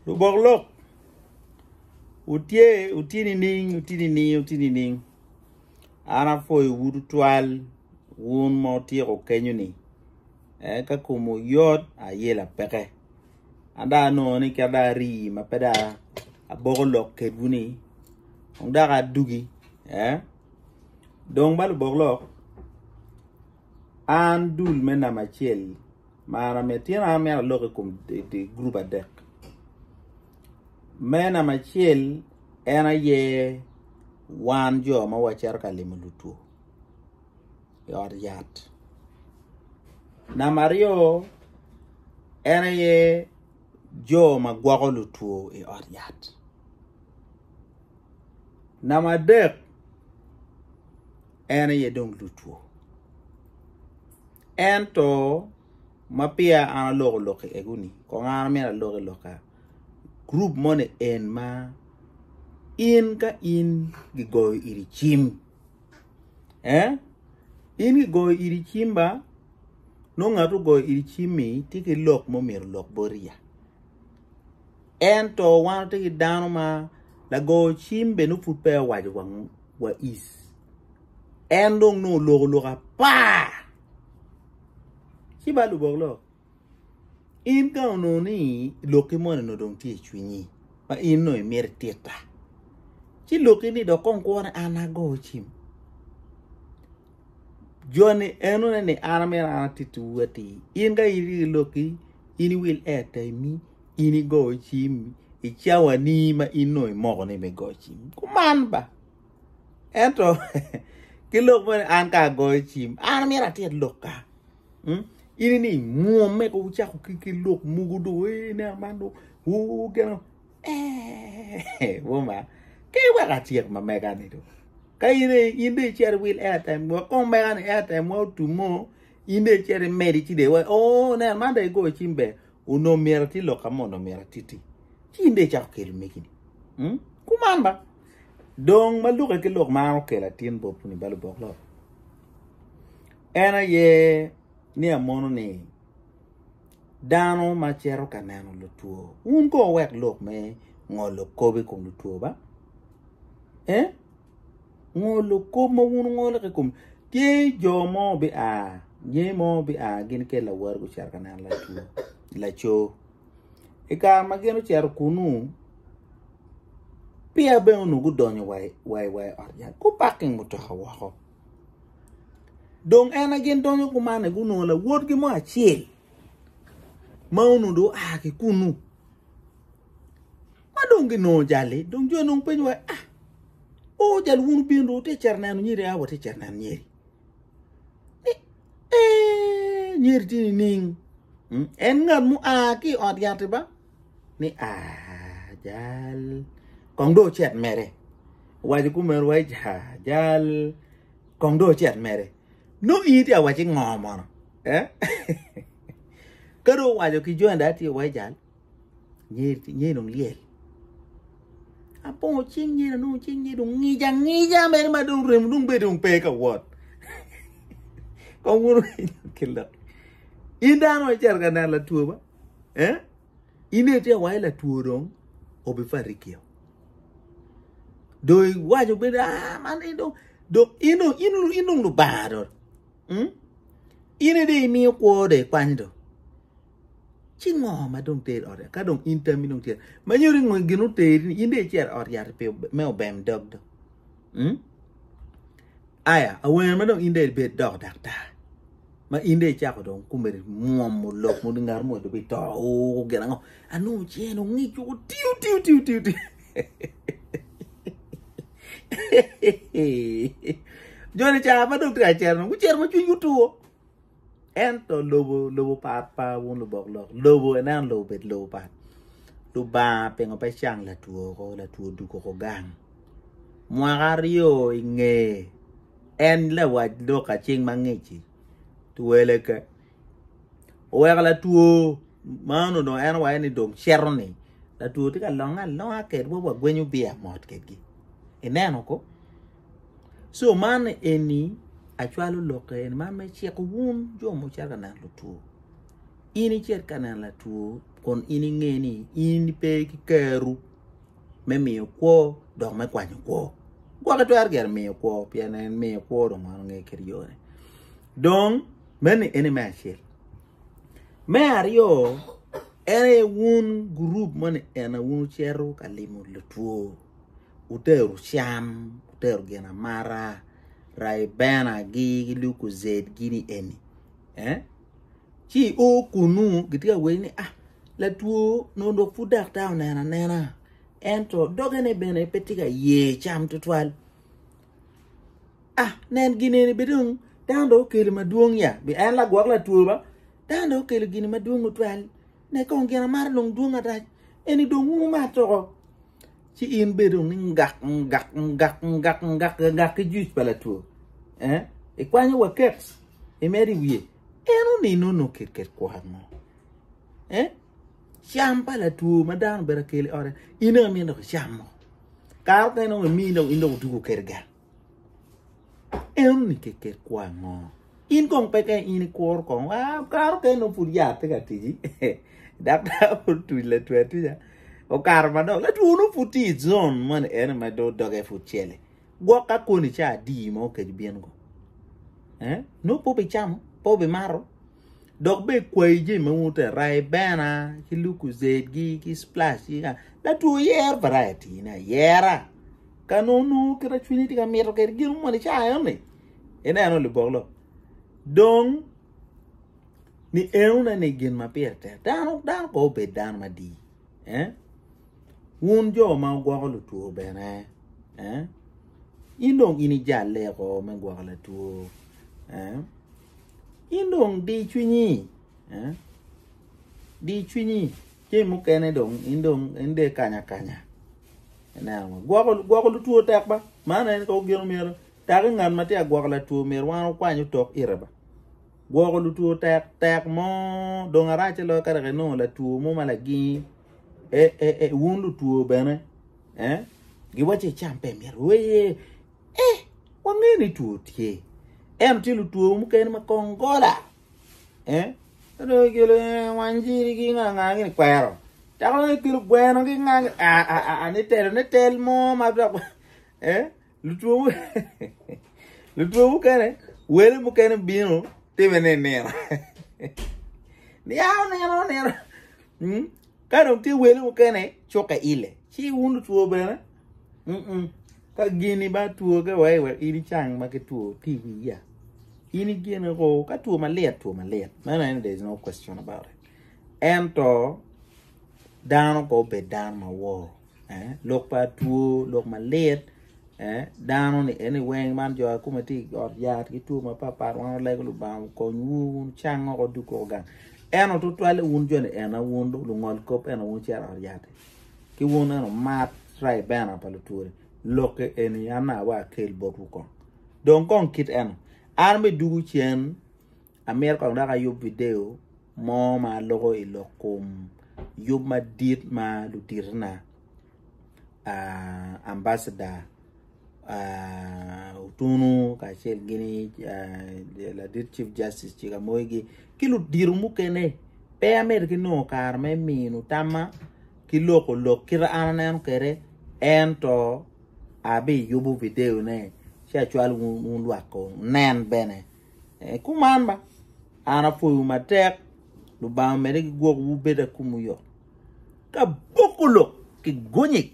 Lubok lok, wutye wutye nining wutye nining wutye nining an apwoyowu tutwal wun ma wutyeko kenyo-ni ee ka komwu yot ayela peke an dong anongo ni kit dong arii ma pe dong aboko lok kedwu-ni dong dok adugi ee dong ba lubok lok an dul me namba acel ma an amito tyen an amito alok i kom gurup adek me namba acel en aye wan jo ma wacito ka limo lutwo i ot yat namba aryo en aye jo ma gwoko lutwo i ot yat namba adek en aye dong lutwo. Ento ma peya an aloko lok ego-ni kong an amyero alok i lok-ka gurup moni en ma in ka in gigoyo iri cim ee in gigoyo iri cim ba nongo ngat ogoyo iri cim-mi tye ki lok ma omyero olok boti ya ento wan watye ki dano ma lago cim bene nongo pud peya owaco wa ic. En dong nongo oloko lok apar ci ba lubok lok in ka onongo ni lokki moni onongo dong tye i cwinyi ma in onongo imito ititta ci lokki ni dok kong kwone an ago cim joni enone ni an amito an atittiwu atir in ka in itye ki lokki in iwil airtime-mi in igo cim i cawani ma in nongo imoko ni me goyo cim kuman ba. Ento ki lok moni an ka agoyo cim an amyero atit lokka hmm? In ni mwomme ko wucako ki ki lok mogo do ee ineno man do oo gin ee woma ki wek atyek ma mega ni do ka in in dong icito iwil airtime wek kong mega ni airtime wa otum-mo in dong icito imedi ci dong iwaco oo ineno man dong igoyo cim ber onongo myero ati lokka mo onongo myero atiti ci in dong icako kelo megi-ni hmm? Kuman ba Dong ma lukke ki lok ma an okelo atin botwu-ni ba lubok lok, en aye ni amono ni dano ma cito ka neno lutwo, wun kong wuwek lok me ngolo kop i kom lutwo ba, ee ngolo kop ma wun wungolo ki i kom tye jo mo bia nge mo bia gin ki lawoti gucito ka neno latwo laco. I kare ma gin ocito kunnu, peya bene onongo gudonyo wa i ot yat, gupaking mutoka woko. Dong en aye gin donyo kuman-ni gunongo lawotgi mo acel ma onongo dong oa ki kunnu ma dong ginongo jali dong jo nongo penyo wa ah o jal wun wubino dong wutye ka cito neno nyeri a watye ka cito neno nyeri ni ee nyeri tye nining En ngat mua ki i ot yat-ti ba? Ni aa jal kong dong ocit mere. Owaco kumeno wai ca jal kong dong ocit mere. Nongo in itye ka wacci ngo mono? Eh? Ka dong owaco ki joni dong atye wai jal nyeri dong lyel. Abongo cing nyeri anongo cing nyeri dong ngic angica mere ma dong remo dong bene dong pe ka wot. Kong wun wuwinyo ki lok. In dano ma icito ka neno latwo ba? Eh? In dong itye ka waco latwo dong obifarikio. Dong iwaco bene ah man in dong dong in dong in dong in dong lubanga dong. Hmm? In aye dong imiyo kwo dong ikwanyo dong. Ci ngo ma dong teri ot yat? Ka dong in tammi dong tye ma nyuto ni gin oteri ni in dong icito i ot yat pi me obem dog dong. Hmm? Aya, awene ma dong in dong ibed doko daktar ma in dong icako dong komedi mwomo lok mo ni ngat mo dong bito oo gin ango anongo cen ongico tiyo tiyo tiyo tiyo tiyo joni ca ma dong tye ka cito gucito ma cwinygi otwo Ento lobo, lobo pat pa wun lubok lok. Lobo, ineno lobo obed lobo pat. Lubanga pingo pe cang latwo ko, latwo dugo ko gang. Mwaka aryo i nge, en lawac lok acing ma ngec-ci, twele ke. Oweko latwo ma onongo dong en owaco ni dong cito-ni, latwo tye ka longe alonga kedwa wa gwenyo biya mot kedgi. Ineno ko? Co man eni acwalo lok eni man me ciko wun jo ma wucito ka neno lutwo. In icit ka neno latwo. kun in inge ni in ipe ki keru me miyo kwo dok me kwanyo kwo. Gwok itwero gire miyo kwo pien en miyo kwo dong wan onge kit yone. Dong meno eni me acel. Me aryo en aye wun gurup moni ena wun wucito ka limo lutwo wutero cam wutero gin amata raibenagi ki lucozade gini eni eh ci o kunu gitye ka wacci ni ah latwo nongo dok pud daktar oneno anena ento dogene bene pe tye ka ye cam tutwal ah nen gin eni bene dong dano dong okelo madwong ya en lagwok latwo ba dano dong okelo gini madwong tutwal ne kong gin amata dong dwong ata eni dong wun wumat woko ci in bene dong ni ngak ngak ngak ngak ngak ngak ki juice pa latwo eh ikwanyo wa keks imedo i wiye en onino nongo kit kit kwo ango eh cam pa latwo ma dano obedo akelo i ode in aye myero dok icam mo kare mukene nongo imiyi dong in dong odwogo kwede gang enoni kit kit kwo ango in kong pe ka in ikuro kong kare mukene nongo pud yat tye ka tici daktar pud otuc latwo atuca okato manok latwo nongo pud tye i zone moni eno ma dong doge pud cele gwok ka koni ca adi mo kec bino ko eh nongo pe obicamo pe obimato dok bene kwayi jami ma wun Ribena ki Lucozade gi ki splash gi latwo yero variety ne ayera ka nongo nongo kit ma cwinyi tye ka mito kwede gin moni ca enoni ineno lubok lok dong ni enone ni gin ma pire tek dano dano kong obed dano madii eh wun jo ma wugwoko lutwo bene eh in dong in ijalle ko me gwoko latwo eh in dong di cwinyi eh di cwinyi jami mukene dong in dong in dong ikanya akanya ineno gwoko gwoko lutwo tek ba man en ko gin myero taki ngat ma tye ka gwoko latwo myero wan okwany otok ite ba gwoko lutwo tek tek mo dong arac loyo ka dok inongo latwo mo ma lagingi e e e wun lutwo bene eh giwaco icam pe myero weye eh wangeyo ni two tye ento tye lutwo mukene ma kong gola eh dong kelo wanjiri ki nga nga gini kwero cako dong kelo gweno ki nga a a ni telo ne tel mo ma dok eh lutwo lutwo mukene wele mukene bino time ni nino niya nino nino hmm? ka dong tye wele mukene cukke ile ci wun lutwo bene mm ka gini ba two ke wai wek in icang ma ki two tye i wiya in igene ko ka two malit two malit meno en there is no question about it ento dano ko obed dano ma wor eh lok pa two lok malit eh dano ni eni weng man jo akuma tye i ot yat ki two mapat pat wan walego Lubanga okonywu wun wucang woko duk woko gang ento tutwalle wun joni ena wun lungol kop ena wun wucito i ot yat ki wun eno mat Ribena pa lutwoni lokke eni an awa akel botwu kong dong kong kit eno an me dugu cen amito kong dok ayub video mo ma aloko i lok kom yub madit ma luditina ambassador Otunu kacel gini ladit chief justice Cigamoygi ki ludito mukene pe amito ki nongo kare me mino tamma ki loko lok kit ma an aneno kwede ento abiyubo video ne ci acwalo wun lwak wunen bene kuman ba an apwoyo matek Lubanga omedde ki gwoko wu bed akumu yot ka boko lok ki gonyi.